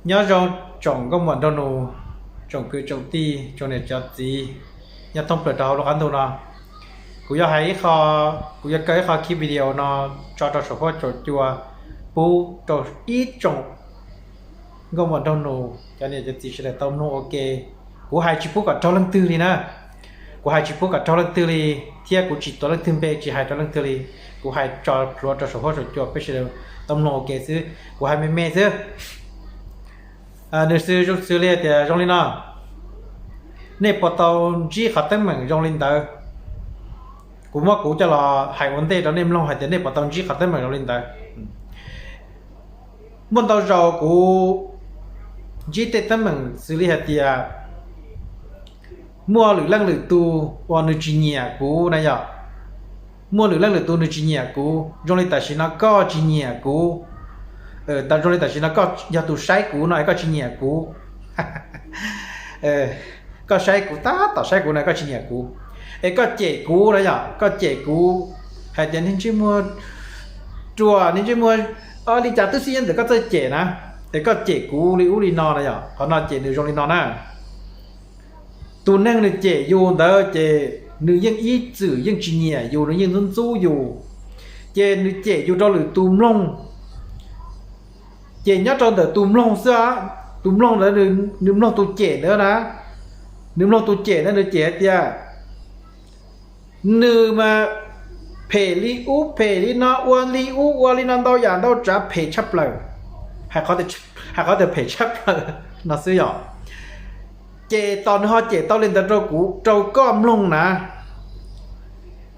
Nyob zoo tsoom nkauj muam nraug nus, tsoom kwv tsoom tij, tsoom niam tsoom txiv nyob thoob plaws rau hauv lub qab ntuj no. Kuv yuav hais ib qho, kuv yuav kaw ib qho ki video no tso rau saum huab saum cua pub rau ib tsoom nkauj muam nraug nus, cov niam cov txiv sawv daws tau mloog ua ke. Kuv hais tsis pub kom raug leej twg li na. Kuv hais tsis pub kom raug leej twg li, thiab kuv tsis tuav leej twg npe, tsis hais rau leej twg li. Kuv hais tso plhuav rau saum huab saum cua peb sawv daws tau mloog ua ke xwb, kuv hais me me xwb. Nws xws zoo xws li hais tias zoo li no, nej puas tau ntsib qhov teeb meem zoo li ntawd? Kuv muab kuv coj los hais ua ntej rau nej mloog hais tias nej puas tau ntsib qhov teeb meem zoo li ntawd. Muaj ntau zaus kuv ntsib tej teeb meem xws li hais tias muaj lwm leej lwm tus uas nws tsis nyiam kuv na yom. Muaj lwm leej lwm tus nws tsis nyiam kuv, zoo li tam sim no koj tsis nyiam kuv. Zoo li tam sim no koj yog tus saib kuv no es koj tsis nyiam kuv. Koj saib kuv, tab tom saib kuv no koj tsis nyiam kuv, es koj cem kuv na yom, koj cem kuv hais tias niag ntsej muag ruam, niag ntsej muag li cas twb xij nyob ntawm koj txawj cem na, es koj cem kuv li ub li no na yom. Qhov no ces nws zoo li no na. Tus neeg nws cem yus ntawd ces nws yeej ib txwm yeej tsis nyiam yus, nws yeej ntxub ntxub yus, ces nws cem yus rau lwm tus mloog. Ces nyob rau ntawm tus mloog xwb, tus mloog ntawd nws mloog tus cem ntawd na, nws mloog tus cem ntawd nws cem hais tias nws mas phem li ub phem li no, ua li ub ua li no, ntau yam ntau tsav phem tshaj plaws. Hais qhov tias phem tshaj plaws no xwb yom. Ces tos nws ho cem tau li ntawd rau kuv, rau koj mloog na,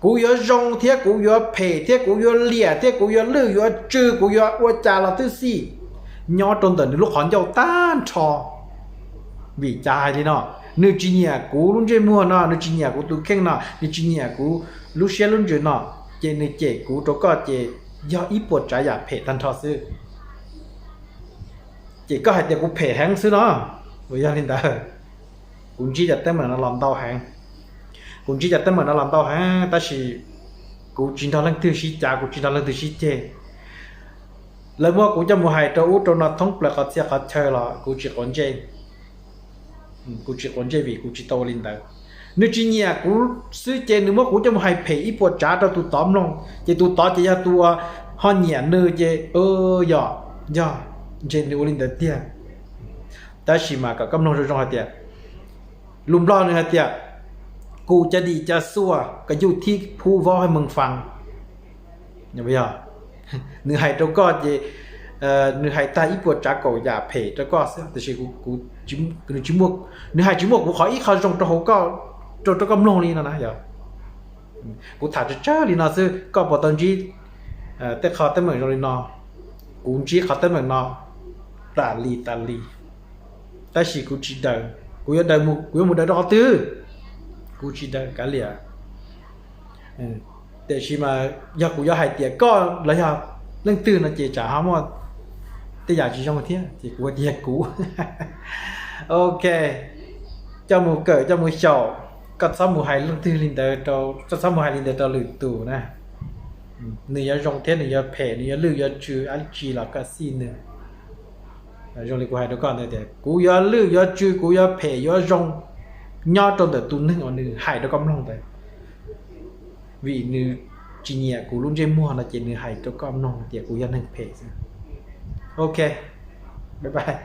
kuv yuav zoo thiab kuv yuav phem thiab kuv yuav liam thiab kuv yuav lwj yuav tsw, kuv yuav ua cas los twb xij, nyob rau ntawm nws lub qhov ncauj tag nrho. Vim cas hais li no? Nws tsis nyiam kuv lub ntsej muag no, nws tsis nyiam kuv tus kheej no, nws tsis nyiam kuv lub siab lub ntsws no, ces nws cem kuv rau koj ces yog ib puas tsav yam phem tag nrho xwb. Ces koj hais tias kuv phem heev xwb no. Uas yog li ntawd, kuv ntsib cov teeb meem no los ntau heev. Kuv ntsib cov teeb meem no los ntau heev tab sis kuv tsis nrog leej twg sib cav, kuv tsis nrog leej twg sib ceg. Lawv muab kuv coj mus hais rau ub rau no thoob plaws qhov txhia qhov chaw los kuv tsis quav ntsej. Kuv tsis quav ntsej vim kuv tsis tau ua li ntawd. Nws tsis nyiam kuv xwb ces nws muab kuv coj mus hais phem ib puas tsav rau tus tod mloog, ces tus tod ces yog tus uas ho nyiam nws ces yog, yog, ntshe nws ua li ntawd tiag. Tab sis mas kom koj mloog zoo zoo hais tias, lus Nplog nws hais tias, kum ca dim ca xuaj ka yuj thib phub vaub hais mees fas. Nws hais rau koj ces nws hais tag ib puas tsav kaum yam phem rau koj xwb, tiam sis nws hais tsis muaj kuv qhov ib qho zoo rau hauv koj, rau rau koj mloog li no na yog. Kuv tham tsawg tsawg li no xwb, koj puas tau ntsib tej qho teeb meem zoo li no? Kuv ntsib qhov teeb meem no tas li tas li, tab sis kuv tsis daws. Kuv yuav daws, kuv yuav mus daws rau qhov twg? Kuv tsis daws kav liam. Tiam sis mas yog kuv yuav hais tias koj los yog leej twg no ces tsam ho muaj tej yam tsis zoo thiab, ces kuv tias kuv, ok, coj mus kawm coj mus xyaum. Koj txhob mus hais leej twg li ntawd, koj txhob mus hais li ntawd rau lwm tus na. Nws yuav zoo thiab nws yuav phem, nws yuav lwj yuav tsw dab tsi los koj xij nws. Zoo li kuv hais rau koj ntawd tias kuv yuav lwj yuav tsw, kuv yuav phem yuav zoo, nyob rau ntawm tus neeg uas nws hais rau koj mloog ntawd. Vim nws tsis nyiam kuv lub ntsej muag no ces nws hais rau koj mloog tias kuv yog neeg phem xwb. Ok, bye bye.